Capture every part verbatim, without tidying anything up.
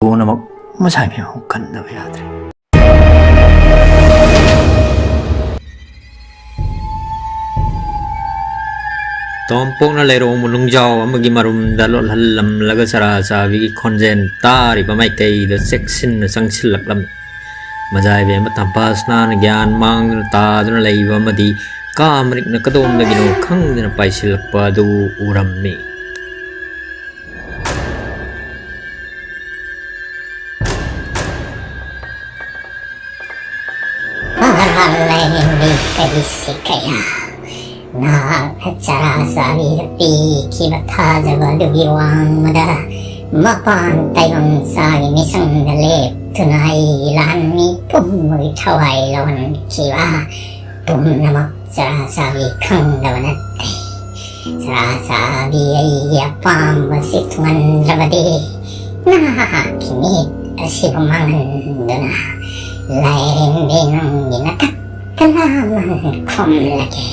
ꯀꯣꯟꯅꯃꯛ ꯃꯁꯥꯏ ꯃꯌꯥꯝ ꯀꯟꯗꯕ ꯌꯥꯗ꯭ꯔꯦ꯫ ꯇꯣꯝꯄꯣꯛꯅ ꯂꯩꯔꯣꯡ ꯃꯅꯨꯡꯖꯥꯎ ꯑꯃꯒꯤ ꯃꯔꯨꯝꯗ ꯂꯣꯠꯍꯜꯂꯝꯂꯒ ꯆꯔꯥ ꯆꯥꯕꯤꯒꯤ ꯈꯣꯟꯖꯦꯜ ꯇꯥꯔꯤꯕ ꯃꯥꯏꯀꯩꯗ ꯆꯦꯛꯁꯤꯟꯅ ꯆꯪꯁꯤꯜꯂꯛꯂꯝꯃꯤ꯫ ꯃꯖꯥꯏꯕꯤ ꯑꯃ ꯊꯝꯄꯥꯁꯅꯥꯅ ꯒ꯭ꯌꯥꯟ ꯃꯥꯡꯗꯨꯅ ꯇꯥꯗꯨꯅ ꯂꯩꯕ ꯑꯃꯗꯤ ꯀꯥ ꯃꯔꯤꯛꯅ ꯀꯗꯣꯝꯗꯒꯤꯅꯣ ꯈꯪꯗꯅ ꯄꯥꯏꯁꯤꯜꯂꯛꯄ ꯑꯗꯨ ꯎꯔꯝꯃꯤ꯫ ꯂꯥꯏꯔꯦꯝꯕꯤ ꯀꯔꯤꯁꯤ ꯀꯌꯥ ꯅꯍꯥꯛꯅ ꯆꯔꯥ ꯆꯥꯕꯤꯗ ꯄꯤꯈꯤꯕ ꯊꯥꯖꯕ ꯑꯗꯨꯒꯤ ꯋꯥꯡꯃꯗ ꯃꯄꯥꯟ ꯇꯥꯏꯕꯪ ꯆꯥꯒꯤ ꯃꯤꯁꯪꯗ ꯂꯦꯞꯇꯨꯅ ꯑꯩꯒꯤ ꯂꯥꯟꯃꯤ ꯄꯨꯝꯕꯒꯤ ꯊꯋꯥꯏ ꯂꯧꯍꯟꯈꯤꯕ ꯄꯨꯝꯅꯃꯛ ꯆꯔꯥ ꯆꯥꯕꯤ ꯈꯪꯗꯕ ꯅꯠꯇꯦ꯫ ꯆꯔꯥ ꯆꯥꯕꯤ ꯑꯩꯒꯤ ꯑꯄꯥꯝꯕꯁꯤ ꯊꯨꯡꯍꯟꯗ꯭ꯔꯕꯗꯤ ꯅꯍꯥꯛꯀꯤ ꯃꯤꯠ ꯑꯁꯤꯕꯨ ꯃꯥꯡꯍꯟꯗꯨꯅ ꯂꯥꯏꯔꯦꯝꯕꯤ ꯅꯪꯒꯤ ꯅꯊꯛꯇ ꯂꯥꯃꯟ ꯈꯨꯝꯂꯒꯦ꯫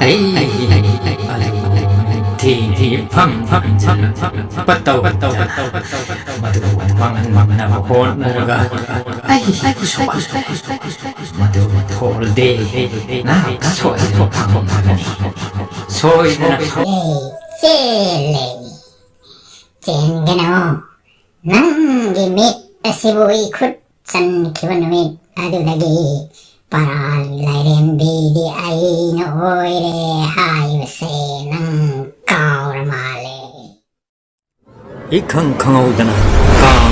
ꯑꯩ ꯊꯦꯡ ꯊꯦꯡ ꯐꯝ ꯐꯝ ꯐꯝ ꯄꯠꯇꯧ ꯄꯠꯇꯧ ꯃꯗꯨ ꯃꯥꯡꯍꯟꯅꯕ ꯍꯣꯠꯅꯔꯒ ꯑꯩ ꯃꯗꯨ ꯊꯣꯛꯂꯗꯤ ꯅꯍꯥꯛ ꯁꯣꯏꯗꯅ ꯐꯪꯒꯅꯤ꯫ ꯁꯣꯏꯗꯅ ꯐꯪ- ꯑꯦ, ꯆꯦꯜꯂꯦ꯫ ꯆꯦꯟꯒꯅꯨ꯫ ꯅꯪꯒꯤ ꯃꯤꯠ ꯑꯁꯤꯕꯨ ꯑꯩ ꯈꯨꯠ ꯆꯟꯈꯤꯕ ꯅꯨꯃꯤꯠ ꯑꯗꯨꯗꯒꯤ ꯄꯔꯥ ꯂꯥꯏꯔꯦꯝꯕꯤꯗꯤ ꯑꯩꯅ ꯑꯣꯏꯔꯦ ꯍꯥꯏꯕꯁꯦ ꯅꯪ ꯀꯥꯎꯔ ꯃꯥꯜꯂꯦ꯫ ꯏꯈꯪ ꯈꯪꯍꯧꯗꯅ ꯀꯥꯡ